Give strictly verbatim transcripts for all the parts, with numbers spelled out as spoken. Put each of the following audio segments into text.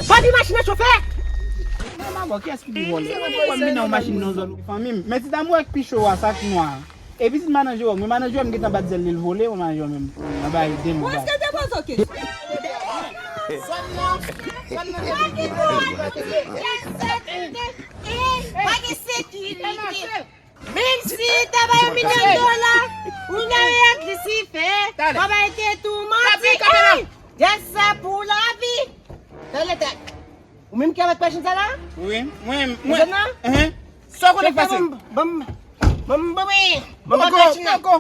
Papi machin nan chofè! Mwen pa bò, kiyès ki pou vòlè? Mwen pa bò, m vin nan yon machin nan zòn fanmi m. Men ti dam ou wè k pi cho a, sa k nwa a. E pitit manadjè wè m, men manadjè wè m gentan bat zèl li, l vole, mwen manadjè wè m. Mwen bay de mwa. Bon, èske l te poze w kesyon? Zòn nan, zòn nan. Pa gen sekirite. Pa gen sekirite. Menm si ta ba yo milyon dola, ou nan elektrisite, papa te tou manti. Ey! Djès sa pou lavi. Tande tèt. Ou menm ki avèk machin sa la? Wi, mwen, mwen. Machin nan? Sa w konnen k pase? Ban m, ban m, ban m, ban m, ban m, ban m machin nan. Poko,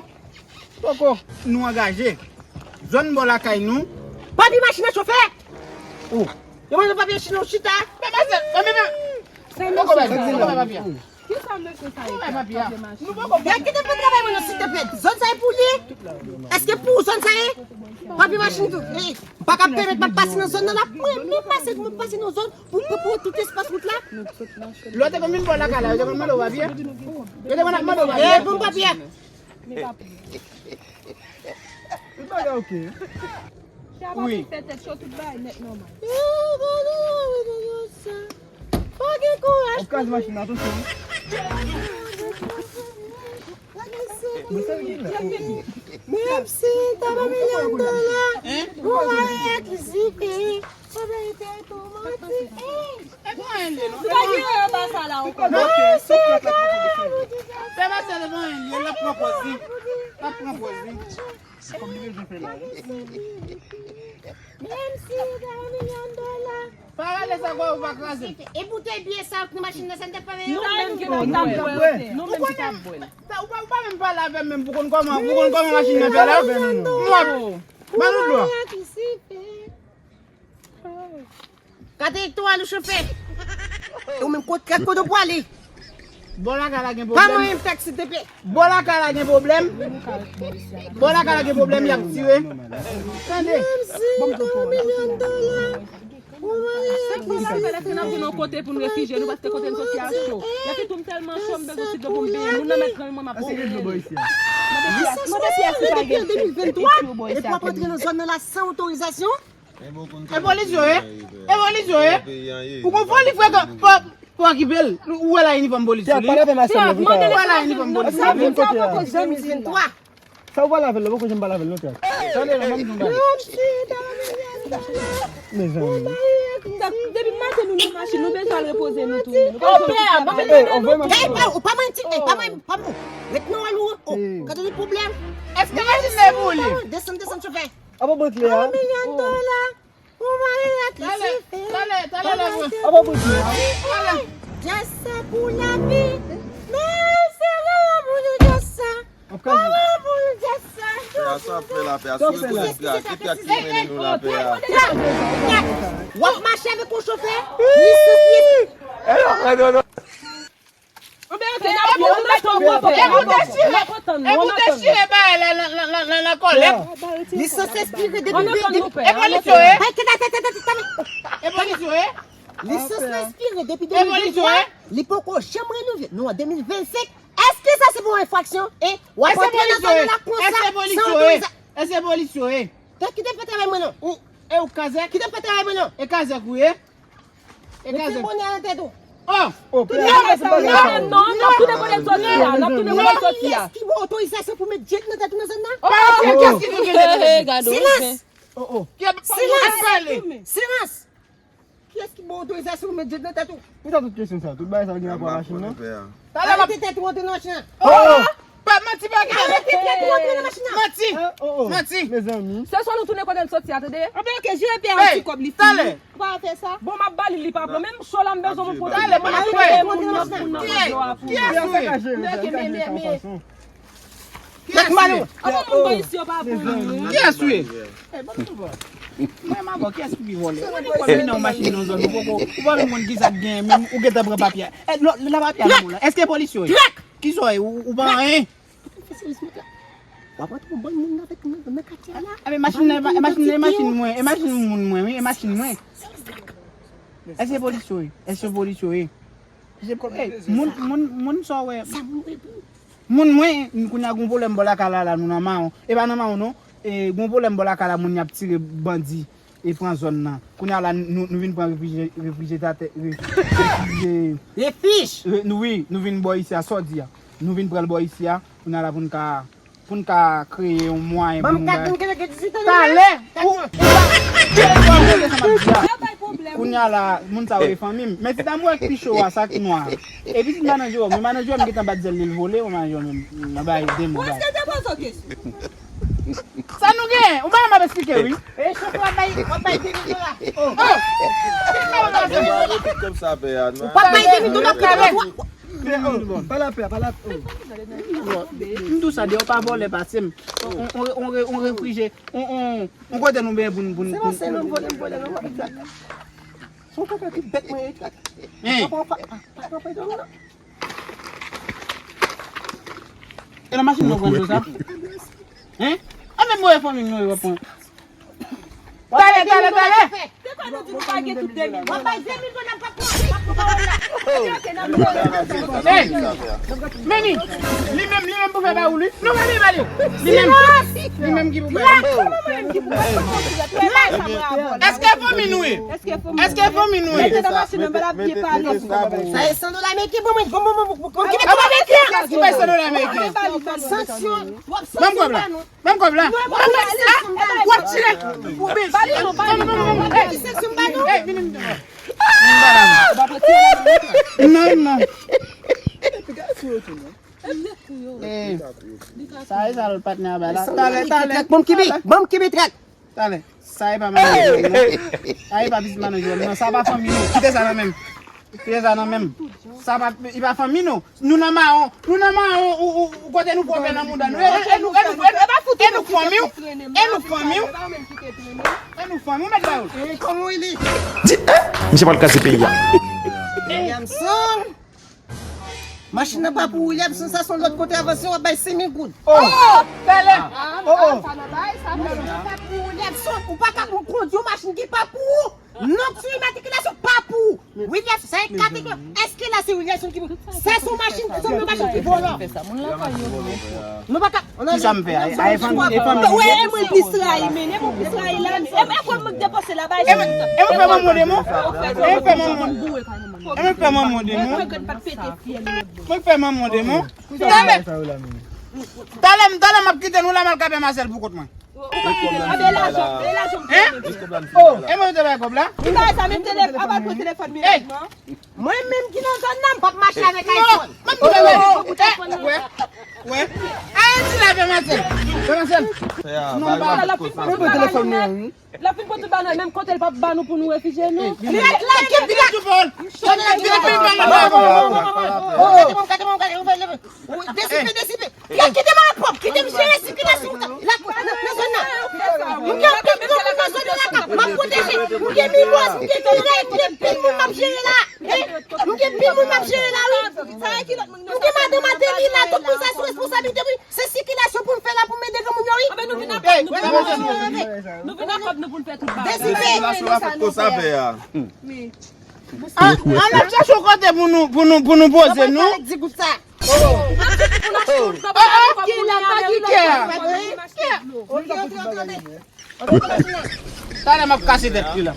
poko. Poko. Nou angaje. Zòn bò lakay nou. Papi machin nan chofè. Ou. Yo mande papi machin nan chita. Papa, papa, papa. Poko, papa, papa. Kisa mesye sa ye fè? Gad ki te fè travay mwen nan site fèt. Zòn sa ye pou li? Èske pou zòn sa ye? Papi machin tou. Eh, m pa ka pèmèt m ap pase nan zòn nan la. Mwen menm pase, mwen pase nan zòn pou, pou, pou tout espas wout la. Lè w te konn vin bò lakay la, yo te konn mande w papye? Yo te konn ap mande w papye? Eh, bon papye. Tout bagay oke. Wi. Fè tèt cho, tout bagay nèt nòmal. Pa gen kouraj. Ap kraze machin nan, atansyon. Menm si ta ba milyon dola, ou mari ak Zipi, sa va ete tou manti. Ey! E pa anyen li ye, non. Ou pa gen anyen anba sa la ankò. Non, se ka. Fè Marcel e pa anyen li ye, l ap pran pòz li. L ap pran pòz li. Se kòm li bezwen fè la. Menm si w gen yon milyon dola. Pa rale sa kwa ou pa kraze. E boutèy byè sa k nan machin nan, sa n t ap fè yo? Nou menm ki t ap bwè l. Nou menm ki t ap bwè l. Ou pa, ou pa menm pale avè m menm pou konn kòman, pou konn kòman machin nan fè la. Mwen, ban nou dlo. Gade direktè a nou chofè. Ou menm kot, gad kote w pwale. Bò lakay la gen pwoblèm. Pa manyen m taksi, silteplè. Bò lakay la gen pwoblèm. Bò lakay la gen pwoblèm, y ap tire. Tande. Menm si yon milyon dola. Senk dola fè lè ke n ap vin yon kote pou n refijye nou, paske kote n soti a cho. Lè ke tou m tèlman cho, m bezwen ti dlo pou m benyen. Moun nan mèt grann mwen, m ap benyen. Mande pyès, mande pyès si pa gen eti yo bò isi a. Epi w ap antre nan zòn nan la san otorizasyon. E polis yo ye? E polis yo ye? Ou gon foli frè, fò, fò okipe l. Ou wè la inifòm polis sou li? Ou wè la inifòm polis sou li? Sa w pale avè l la, poko janm di l la. Sa w pale avè l la, poko janm pale avè l non, tèt. Tande non, ban m di w bagay. Mezanmi. Depi maten nou nan machin, nou bezwen al repoze nou tou. Nou pa janm... Ey, pa, ou pa manti, ey, pa manti, pa manti. Ret nan wòl ou, oh, gade li pwoblèm. Èske machin nan e pou li? Desann, desann, chofè. Apa bank li a? Yon milyon dola. Ou mari ak li sife. Apa bank li a? Djès sa pou lavi. Men se rara pou nou djès sa. Rara pou nou djès sa. Fè a sa, fè lapè a. Sou rezo sosyo a, ki trak ki mennen nou lapè a? W ap mache avèk yon chofè? Lisans li. Epi w dechire, epi w dechire bagay la nan, nan, nan, nan, nan kòlèt. Lisans espire depi, depi, e polis yo ye? E polis yo ye? Lisans la espire depi de mil venntwa, li poko janm renouvle. Nou an de mil vennsenk. Èske sa se pa yon enfraksyon? E w ap antre nan zòn nan la konsa, san otorizasyon? Èske polis yo ye? Tèt ki te fè travay mwen non. Ou, e ou kazèk? Ki te fè travay mwen non. E kazèk ou ye? E kazèk. Mete bonè nan tèt ou. Oh! Non, non, n ap tounen kote n soti a, n ap tounen kote n soti a. Kiyès ki ba w otorizasyon pou met djèt nan tèt ou nan zòn nan? Kiyès ki tounen? Silans! Silans! Silans! Kiyès ki ba w otorizasyon pou met djèt nan tèt ou? Poukisa tout kesyon sa? Tout bagay sa gen rapò ak machin nan? Arete tèt ou antre nan machin nan. Oh! Pa manti, pa gen. Arete tèt ou antre nan machin nan. Manti. Manti. Mezanmi. Se swa nou tounen kote n soti a, tande? Anben, oke, jere pè a yon ti kòb, li fini. Ou pa fè sa. Bon, m ap ba li, li pa pran. Menm cho la, m bezwen moun pote. Talè, m ap fè moun nan, moun nan manje a pou mwen. Kiyès ou ye? Kiyès ou ye? Kiyès ou ye? Mwen, m ap wè kiyès ki pi vòlè. Mwen, m ap wè kiyès ki pi vòlè. Mwen, m ap wè vin nan yon machin nan zòn, ou poko, ou pa menm konn kisa k genyen, menm ou gentan pran papye a. E, lò, la papye a nan men w la. Èske polis yo ye? Kisa w ye? Ou, ou pa anyen? W ap antre yon bann moun avèk nan, nan katye a la. A, men machin nan, e machin nan, e machin mwen, e machin moun mwen, wi, e machin mwen. Èske polis yo ye? Èske polis yo ye? Èske, ey, moun, moun, moun sa w wè? Moun mwen, kounye a gon pwoblèm bò lakay la, la, nou nan mawon. E pa nan mawon, non. E, gon pwoblèm bò lakay la, moun y ap tire bandi. e pran zòn nan. Kounye a la, nou, nou vin pran refrije-, refrijeratè, re-, refrije-, Refij! re-, nou, wi, nou vin bò isi a, sa w di a. Nou vin pran l bò isi a, kounye a la pou n ka, pou n ka kreye yon mwayen pou Ban m nou kat bay. Moun ki gen dizuit an. Talè, ou, ou pa, ou pa konprann sa m ap di a. Kounye a la, moun sa yo e fanmi m. Men ti dam ou wè k pi cho a, sa k nwa. Epi ti manager, mwen manager m gentan bat zèl li, l vole, mwen manager m, mwen bay de mo, bay. Ou eske te poze w kesyon? Sa nou gen? Ou pa m ap eksplike, wi. E chofè w ap bay, w ap bay de mil dola. Oh! Ou p ap bay de mil dola pou yon twa. Pa la pè, pa la pè. M di w sa, deyò pa vòlè pase m. On, on, on, on refrije, on, on, on kote nou benyen pou n, pou n, Se pou non, se nou vòlè, m vòlè, non, m ap di sa. Se yon papa ki bèt mwen ye, trak. Hein? Papa, papa, papa, papa, papa, papa. E nan machin nou pran dlo sa? Hein? A men mwen fanmi nou yo pran. Talè, talè, talè. Se kwa nou di nou pa gen tout de mil? W ap bay de mil dola, m p ap pran, m ap pran pawòl la. Hey, men li, li menm, li menm pou fè ba ou li. Non, pa li, pa li. Li menm. Li menm ki pou fè. Èske fanmi nou ye? Èske fanmi nou ye? Mete nan machin nan, ba l ap byen pale. Sa e san dola ameriken, bon, mwen, bon, bon, bon, bon, bon, ki mete ameriken? Ki bay san dola ameriken? Sanksyon. W ap sanksyon ba nou. Ban m kòb la. Ban m kòb la. W ap tire. Ou bèl. Ban m, ban m, ban m. Hey. Hey, vini m. Non, non. Eh, sa e sa lòt patnè a bay la. Talè, talè. Ban m kibe, ban m kibe trèt. Talè. Sa e pa manager m, non. Sa e pa biznis manager m, non. Sa pa fanmi nou. Kite sa nan men m. Kite sa nan men m. Sa pa, li pa fanmi nou. Nou nan mawon. Nou nan mawon ou, ou, ou kote nou pran fè nan mouda nou. E, e, e nou, e nou, e nou, e nou fanmi w. E nou fanmi w. E nou fanmi w, mèt ba yo. E kòman w rele? Di, eh, misye pral kraze peyi a. Williamson. Machin nan pa pou Williamson, sa se yon lòt kote avanse, w ap bay senk mil goud. Oh! Talè! Oh, oh! Machin nan pa pou Williamson, ou pa ka kondwi yon machin ki pa pou ou. Non, sou imatrikilasyon pa pou ou. Williamson, sa e kategori. Èske la se Williamson ki pou? Sa se yon machin, se yon machin ki vòlò. Nou pa ka Ki sa m fè? A, a, e fanmi, e fanmi. Wè, e mwen plis rayi, men e mwen plis rayi la. E, e kòb mwen k depanse la, bay. E mwen, e mwen fè manman demon. E mwen fè manman. E mwen fè manman demon. Mwen fè manman demon. Talè. Talè, talè, m ap kite nou la, m al ka pè Masèl pou kont mwen. Hein? Oh, e mwen te bay kòb la? Ki bagay sa, men telefòn, apa l pran telefòn mwen? Mwen menm ki nan zòn nan, m p ap mache avèk iPhone. Mwen m di bagay. Wè, wè. Ayiti la, pè Masèl. Pè Masèl. Non, pa. Mwen pran telefòn mwen, wi. L ap fin pran tout bagay, menm kote l p ap ba nou pou nou refijye nou. Li ret la, li ret la. Gade mwen, gade mwen, gade mwen. Desipe, desipe. Kite, kite mwen pwòp, kite m jere sikilasyon la, nan, nan zòn nan. M gen anpil granmoun nan zòn nan lakay, m ap pwoteje. M gen Mimoz, m gen Miray, m gen pil moun m ap jere la. Hein? M gen pil moun m ap jere la, wi. M gen madanm Adelina, tout moun sa sou responsablite, wi. Se sikilasyon pou m fè la, pou m ede granmoun yo, wi. Nou vin ak kòb nou pou n fè tout bagay. Desipe. Sikilasyon la fèt konsa, pè a. Ah, an ap chache yon kote pou nou, pou nou, pou nou poze nou. Di gout sa. Oh, oh, oh, ok, la pa gen lòt. Talè m ap kase tèt li la.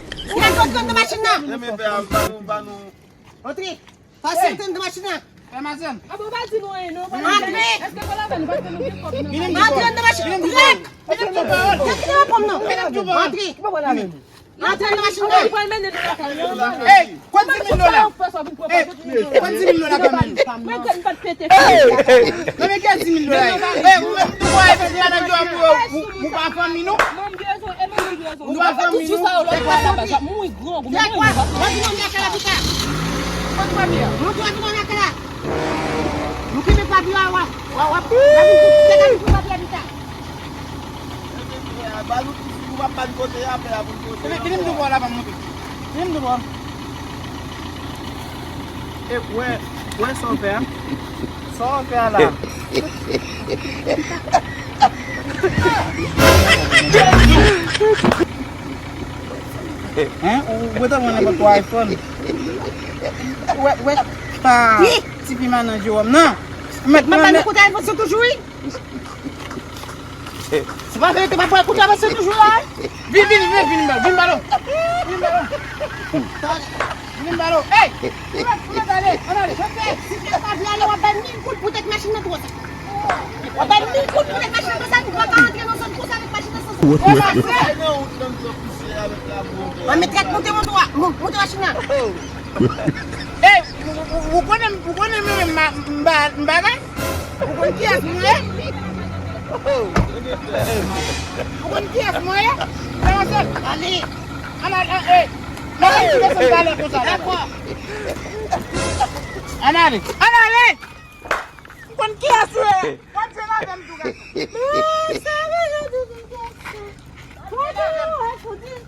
Antre. Pase antre nan machin nan. Fè mazen. Antre. Antre nan machin. Dirèk. Antre. Antre nan machin nan. Hey, konn di mil dola. Hey, konn di mil dola kanmenm. Hey, hey, hey. Non, men ki di mil dola? Hey, ou menm nou wè, epi manager a pou ou, ou pa fanmi nou. Ou pa fanmi nou. Ou pa fanmi nou. Monte, monte, monte, monte. Nou kenbe papye a, w ap, w ap, w ap, n ap vin pou pita. Ba nou ti fi, nou p ap ba n kote a, fè a pou n kote. Vini, vini m di w la, pa monte. Vini m di w. E, wè, wè sa w fè a. Sa w fè a la. Hein? Ou, ou te pran nenpòt kwa iPhone. Wè, wè, pa tifi manan Jewòm, non. Mèt mwen, mèt. Kote iPhone sa toujou, wi. Pa veye, te pa pran kout la, paske toujou la. Vin, vin, vin, vin, vin, vin, balo. Vin, balo. Vin, balo. Hey! Ou mèt, ou mèt ale, ann ale. Chante. Si w pa vle ale, w ap bay mil goud poutèt machin nan twò sa. W ap bay mil goud poutèt machin nan twò sa, nou pa ka rantre nan zòn konsa avèk machin nan twò sa. Ou pase. Mwen mèt monte, monte, monte machin nan. Hey, ou, ou, ou konnen, ou konnen mwen menm m ba, m bagay? Ou konn kiyès mwen ye? Ou konn kiyès mwen ye? Frè Anselm, ale. Ann al, an, e. Mwen menm ki desann talè konsa la. Dakò. Ann ale. Ann ale. Ou konn kiyès ou ye? W ap jwe avè m tou, gason. Mwen sa mwen jwe tou, gason. Mwen sa mwen jwe tou.